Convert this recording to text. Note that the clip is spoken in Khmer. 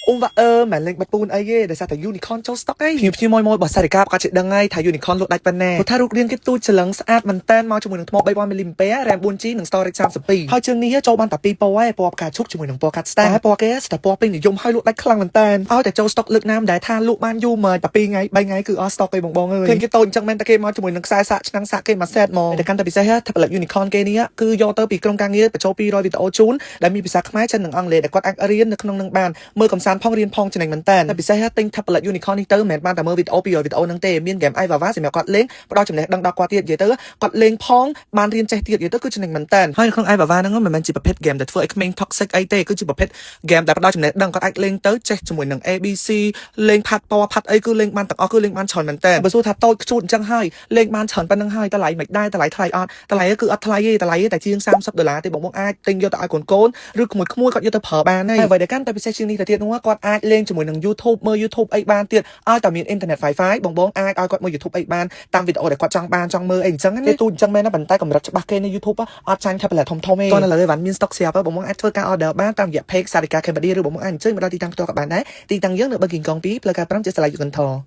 អ៊ុំវ៉ាអឺមិនលេងបាត់ពូនអីទេដោយសារតែ unicorn ចូល stock អីភ្ញៀវភ្ញៀវមួយមួយរបស់សារិកាប្រកាសជាដឹងហើយថា unicorn លក់ដាច់ប៉ុណ្ណាព្រោះថារូបរាងគេទូចច្រឡឹងស្អាតមែនតើមកជាមួយនឹងថ្ម3000 mAh RAM 4G និង storage 32ហើយជើងនេះចូលបានតែ2ពណ៌ឯងពណ៌ផ្កាឈូកជាមួយនឹងពណ៌កាត់ស្តាពណ៌គេស្តែពណ៌ពេញនិយមហើយលក់ដាច់ខ្លាំងមែនតើឲ្យតែចូល stock លើកណាមដែលថាលក់បានយូរមកតែ2ថ្ងៃ3ថ្ងៃគឺអស់ stock ឯងបងបងអើយឃើញគេតូចអញ្ចឹងមែនតែគេមកជាមួយនឹងខ្សែសាកឆ្នាំងសាកគេមួយ set មកតែកាន់តែពិសេស tablet unicorn គេនេះគឺយកទៅពីក្រុមការងារបញ្ចូល200វីដេអូជូនដែលមានភាសាខ្មែរចិននិងអង់គ្លេសដែលគាត់អាចរៀននៅក្នុងនឹងបានមើលកំសាន្តផងរៀនផងចំណេញមែនតើតែពិសេសទិញ tablet unicorn នេះទៅមិនមែនបានតែមើលវីដេអូ200វីដេអូហ្នឹងទេមាន game iVava សម្រាប់គាត់លេងផ្ដល់ចំណេះដឹងដល់គាត់ទៀតនិយាយទៅគាត់លេងផងបានរៀនចេះទៀតនិយាយទៅគឺចំណេញមែនតើហើយនៅក្នុង iVava ហ្នឹងមិនមែនជាប្រភេទ game ដែលធ្វើឲ្យក្មេង toxic អីទេគឺជាប្រភេទ game ដែលផ្ដល់ចំណេះដឹងគាត់អាចលេងទៅចេះជាមួយនឹង ABC លេងផាត់ពណ៌ផាត់អីគឺលេងបានទាំងអស់គឺលេងបានច្រើនមែនតើបើសួរថាតូចខ្ជូតអញ្ចឹងហើយលេងបានច្រើនប៉ុណ្្នឹងហើយតម្លៃមិនដែរតម្លៃថ្លៃអត់តម្លៃគឺអត់ថ្លៃទេតម្លៃតែជាង30ដុល្លារទេបងបងអាចទិញយកទៅឲ្យកូនកូនឬក្មួយក្មួយគាត់យកទៅប្រើបានហើយអ្វីដែលកាន់តែពិសេសជាងនេះទៅទៀតនោះគាត់អាចលេងជាមួយនឹង YouTube មើល YouTube អីបានទៀតឲ្យតែមានអ៊ីនធឺណិត Wi-Fi បងបងអាចឲ្យគាត់មើល YouTube អីបានតាមវីដេអូដែលគាត់ចង់បានចង់មើលអីអញ្ចឹងណាទូអញ្ចឹងមែនណាប៉ុន្តែកម្រិតច្បាស់គេនៅ YouTube អត់ចាញ់ tablet ធំធំទេតោះឥឡូវបានមាន stock ស្រាប់បងបងអាចធ្វើការ order បានតាមរយៈ page សារិកា Cambodia ឬបងបងអាចអញ្ជើញមកដល់ទីតាំងផ្ទាល់ក៏បានដែរទីតាំងយើងនៅបឹងគីងកង2ផ្លូវការ5ជាសាលាយុគន្ធរ។